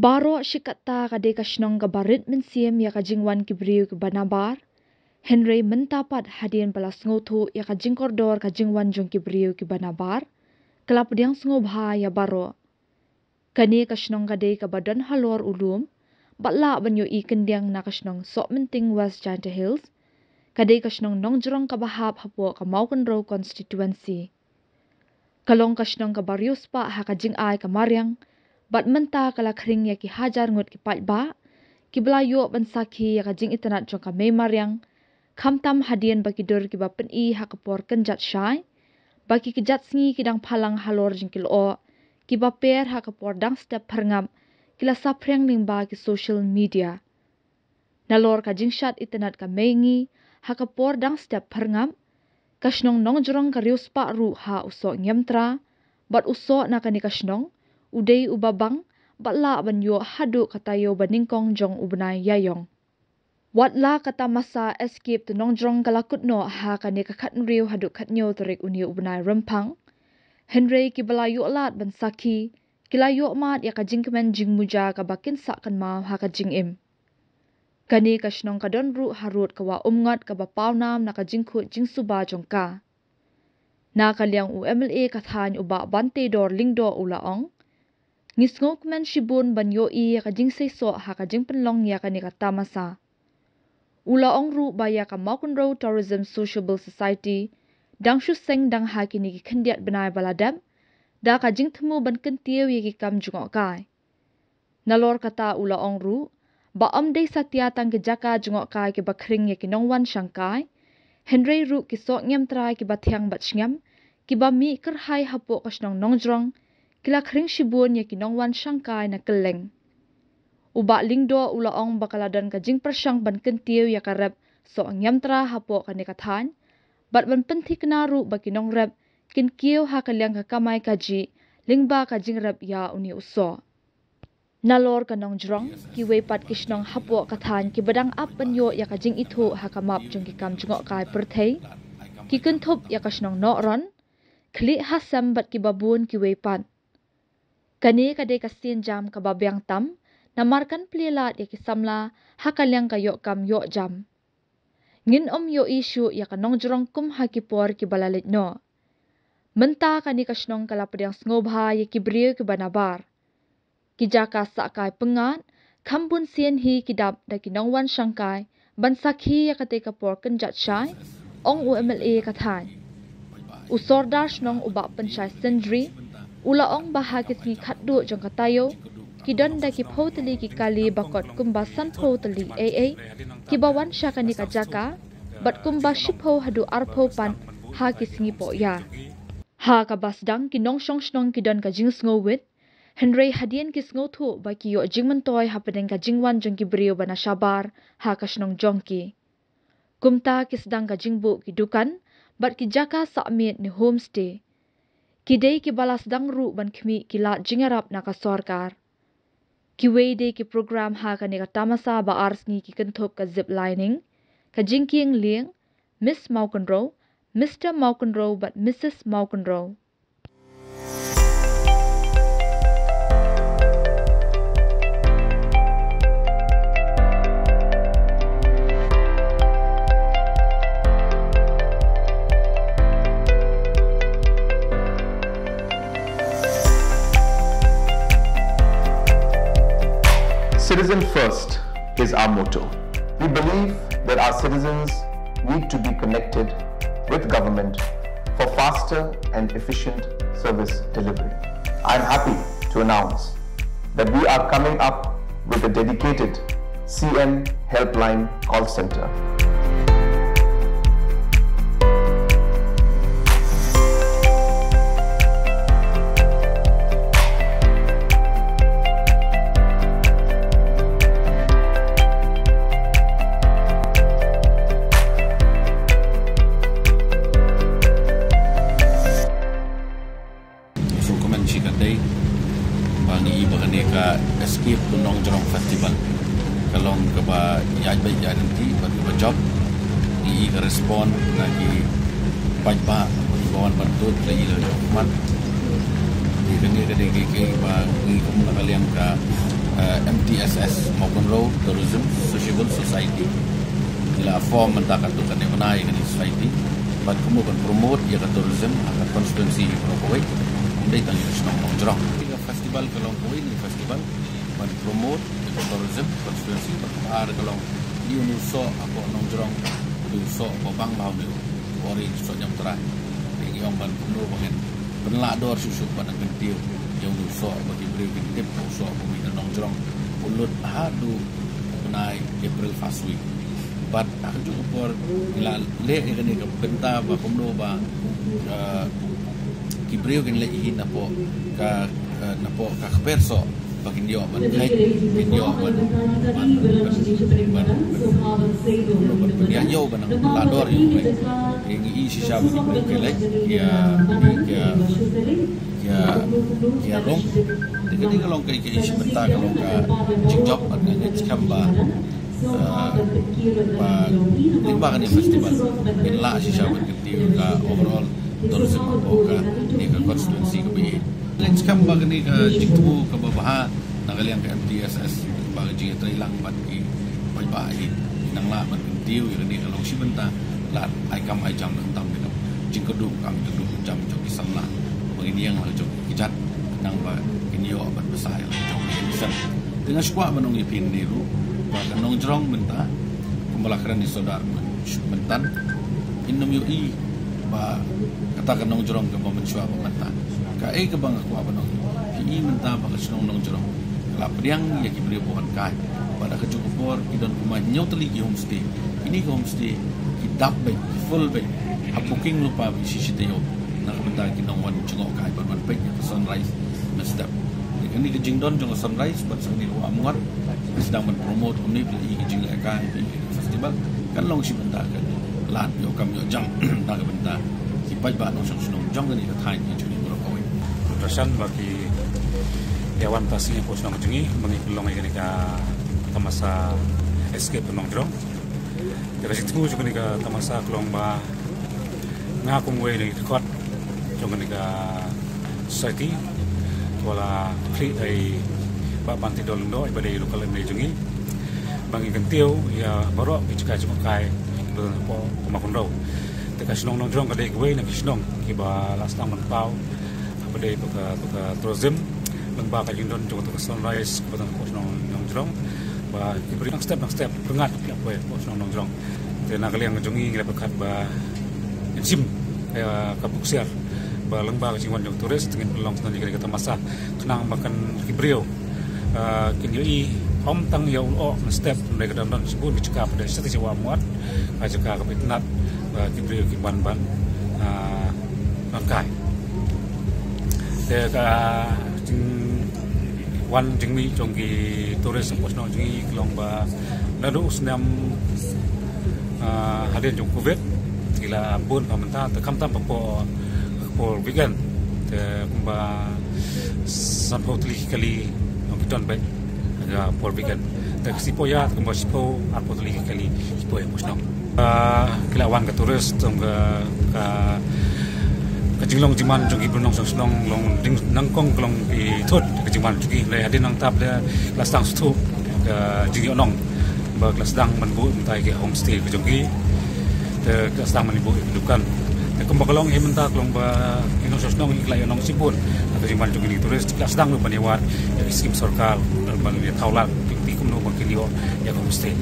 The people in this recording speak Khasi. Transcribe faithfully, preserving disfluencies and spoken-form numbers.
Baroh shi katta ka dei ka shnong kaba rit mynsiem ïa ka jingwan ki briew kiba nabar. Hynrei mynta pat hadien ba la sngewthuh ïa ka jingkordor ka jingwan jong ki briew kiba nabar, ka la pdiang sngewbha ïa baroh. Kane ka shnong ka dei kaba don halor u lum, bad lah ban ïohi kyndiang na ka shnong Sohmynting, West Jaintia Hills. Ka dei ka shnong nongjrong kaba hap hapoh ka Mawkynrew constituency. Ka long ka shnong kaba riewspah ha ka jingai ka mariang, bad mynta ka la khring ïa ki hajar ngut ki paidbah kiba la ïoh ban sakhi ïa ka jingitynnad jong ka mei mariang, khamtam hadien ba ki dur kiba pyni ha ka por kynjat shai, ba ki kjat sngi ki dang phalang halor jong ki lyoh kiba per ha ka por dang step phyrngap, ki la saphriang lyngba ki social media. Nalor ka jingshad itynnad ka mei ngi ha ka por dang step phyrngap, ka shnong nongjrong ka riewspah ruh ha u soh Ngiamtra, bad u soh na kane ka shnong u dei uba bang, bad lah ban ïoh haduh ka taïew ba nyngkong jong u bnai Ïaïong. Wat la ka tamasa Escape to Nongjrong ka la kut noh ha kane ka khathynriew haduh khathynñiew tarik une u bnai Rymphang, hynrei kiba la ïoh lad ban sakhi ki la ïoh mad ïa ka jingkmen jingmuja kaba kin sah kynmaw ha ka jingim. Kane ka shnong ka don ruh harud ka wah Umngot kaba pawnam na ka jingkhuid jingsuba jong ka. Na ka liang u M L A ka thaiñ u Bah Banteidor Lyngdoh u la ong, ngi sngewkmen shibun ban ïohi ïa ka jingseisoh ha ka jingpynlong ïa kane ka tamasa. U la ong ruh ba ïa ka Mawkynrew Tourism Sociable Society dang shu seng dang ha kine ki khyndiat bnai ba la dep, da ka jingthmu ban kyntiew ïa ki kam jngohkai. Nalor kata u la ong ruh ba ym dei satia tang ki jaka jngohkai kiba khring ïa ki nongwan shangkai, hynrei ruh ki soh Ngiamtra kiba thiang bad shngiam, kiba mih kyrhai hapoh ka shnong nongjrong, ki la khring shibun ïa ki nongwan shangkai na kylleng. U Bah Lyngdoh u la ong ba ka la don ka jingpyrshang ban kyntiew ïa ka rep soh Ngiamtra hapoh kane ka thaiñ, bad ban pynthikna ruh ba ki nongrep kin kiew ha ka liang ka kamai kajih lyngba ka jingrep ïa une u soh. Nalor ka nongjrong, kiwei pat ki shnong hapoh ka thaiñ kiba dang ap ban ïoh ïa ka jingithuh ha ka map jong ki kam jngohkai pyrthei, ki kynthup ïa ka shnong Nohron, Khlieh Hasem bad kiba bun kiwei pat. Kane ka dei ka sienjam kaba biang tam, namar kan plie lad ïa ki samla ha ka liang ka ïoh kam ïoh jam. Ngin ym ïohi shuh ïa ka nongjrong kum ha ki por kiba la leit noh. Mynta kane ka shnong ka la pdiang sngewbha ïa ki briew kiba nabar. Ki jaka sahkai pyngngad, kham bun sien hi ki dap da ki nongwan shangkai ban sakhi ïa katei ka por kynjat shai, ong u M L A ka thaiñ. U Sordar shnong u Bah Pynshai Syndri u la ong ba ha ki sngi khatduh jong ka taïew, ki don da ki phew tylli ki kali ba kot kumba sanphew tylli ei ei kiba wan sha kane ka jaka, bad kumba shiphew haduh arphew pat ha ki sngi pohïa. Ha kaba sdang ki nongshong shnong ki don ka jingsngewwit, hynrei hadien ki sngewthuh ba ki ïoh jingmyntoi hapdeng ka jingwan jong ki briew ba na shabar ha ka shnong jong ki. Kumta ki sdang ka jingbuh ki dukan bad ki jaka sahmiet ne homestay. Ki dei kiba la sdang ruh ban khmih ki lad jingïarap na ka sorkar. Kiwei de ki program ha kane ka tamasa ba ar sngi ki kynthup ka zip lining, ka jingkieng lieng, Miss Mawkynrew, Mister Mawkynrew bad Missus Mawkynrew. Citizen first is our motto. We believe that our citizens need to be connected with government for faster and efficient service delivery. I am happy to announce that we are coming up with a dedicated C M Helpline call center. Sngewkmen shikatdei ba ngi i ba kane ka Escape to Nongjrong Festival ka long kaba ïaid beit ïaid ryntih bad kaba jop. Ngi i ka respond na ki paidbah bad kiba wan ban tud la i la jop mat. Te kane ka dei ka kaei ba ngi kum na ka liang ka Uh, M T S S, Mawkynrew Tourism Sociable Society. La form mynta katto katne bnai ïa kane ka society bad kumno ban promote ïa ka tourism ha ka constituency baroh kawei. Ym dei tang ïa ka shnong Nongjrong. Ka festival ka long kawei na ka festival ban promote ïa ka tourism constituency. Bad kaba ar ka long ïa u soh hapoh Nongjrong, u soh ba bang bha u, u ri soh Jam Trai. Te ngi ong ban kumno ba ngin pynlah dor shuh shuh ban kyntiew ïa u soh ba ki briew kin tip ba u soh ba mih na Nongjrong u lut haduh u bnai April first week. Bad ha kajuh ka por ngi la leh ïa kane ka bynta ba kumno ba, eh, ki briew kin leit hi napoh ka, eh, napoh ka kper soh ba kin ïoh ban kheit, kin ïoh ban, ban, ban, ban, ban, ban pynïaid ïa u, ban nang pynlah dor ïa u. Te ngi i shisha ba ki briew ki leit, ki ïa, ki ïa, ki ïa, ki ïa rung. Te kane ka long ka, ka i shi bynta, ka long ka jingjop bad nga ngeit skhem ba, ah, ba lyngba kane ka festival ngin lah shisha ban kyntiew ïa ka overall tourism hapoh kane ka constituency kaba ïeit. Ngeit skhem ba kane ka jingthmu kaba bha na ka liang ka M T S S, ba ka jingïatreilang bad ki paidbah hi, nang lah ban kyntiew ïa kane ka long shi bynta lad ai kam ai jam, khamtam ïa ka jingkyrduh kam, jingkyrduh jam jong ki samla ba ngin ïeng ha la jong ki kjat, nang ba kin ïoh ban bsa ïa la jong ki mission. Te nga sngewkwah ban ong ïa phi ne ruh ba ka Nongjrong mynta, kumba la kren i Sordar mynta, ngin ym ïohi ba kata ka Nongjrong kaba mynshuwa ba mynta. Kaei kaba nga kwah ban ong, phi i mynta ba ka shnong Nongjrong ka la pdiang ïa ki briew ba wan kai. Bad ha kajuh ka por ki don kumba hynñiew tylli ki homestay. Kine ki homestay ki dap beit, ki full beit, hap booking lypa beit shi shi taïew na ka bynta ki nongwan jngohkai ban wan peit ïa ka sunrise mynstep. Te kane ka jingdon jong ka sunrise bad sa kane ka wah Mngot, ka sdang ban promote kumne, phi i ka jinglehkai, phi i festival kan long shi bynta ka lad ïoh kam ïoh jam na ka bynta ki paidbah nongshong shnong jong kane ka thaiñ jong ngi baroh kawei. Rudrashan ba ki ïa wan ta sien hapoh shnong jong ngi ba ngi pynlong ïa kane ka tamasa Escape Nongjrong. Te ka jingthmu jong kane ka tamasa ka long ba nga kum uwei na ki dkhot jong kane ka society, ba la khlieh da i Bah Banti Dol Lyngdoh, iba dei local M L A jong ngi, ba ngin kyntiew ïa baroh ki jaka jngohkai kiba don hapoh Mawkynrew. Te ka shnong Nongjrong ka dei kawei na ki shnong kiba la sdang ban paw haba dei bad ka, bad ka tourism, lyngba ka jingdon jong ka sunrise kaba don hapoh shnong Nongjrong. Ba ki briew nang step nang step, pyrngat ki la poi hapoh shnong Nongjrong. Te na ka liang jong ngi ngi la pyrkhat ba ngin shim, eh, ka buksiar ba lyngba ka jingwan jong tourist ngin pynlong shen ïa kane ka tamasa khnang ba kan ki briew, eh, kin ïohi ym tang ïa u lyoh mynstep, hynrei ka don don shibun ki jaka, ba dei sha ka wah Mngot, ka jaka kaba itynnat ba ki briew kin wan ban, eh, ban kai. Te ka jing wan jingmih jong ki tourist hapoh shnong jong ngi ka long ba naduh u snem, ah, hadien jong Covid ki la bun bha mynta, te khamtam hapoh, hapoh weekend te kumba sanphew tylli ki kali nong ki don beit ha ka por weekend. Te ka shiphew ïa te kumba shiphew arphew tylli ki kali ki poi hapoh shnong. Ah, ki la wan ka tourist, tang ka, ka, ka jinglong jingman jong ki briew nongshong shnong long ding nyngkong ka long ki thut ka jingman jong ki. Hynrei hadien nangta pat ki la sdang sngewthuh ka jingïohnong ba ki la sdang ban buh mynta ki homestay ka jong ki. Te ki la sdang ban buh ïa ki dukan. Te kumba ka long hi mynta ka long ba ki nongshong shnong ki la ïohnong shibun ha ka jingman jong kine ki tourist, ki la sdang ruh ban ïawad ïa ki skim sorkar ban ïa thaw lad ïa ki kumno ba kin ïoh ïa ka homestay.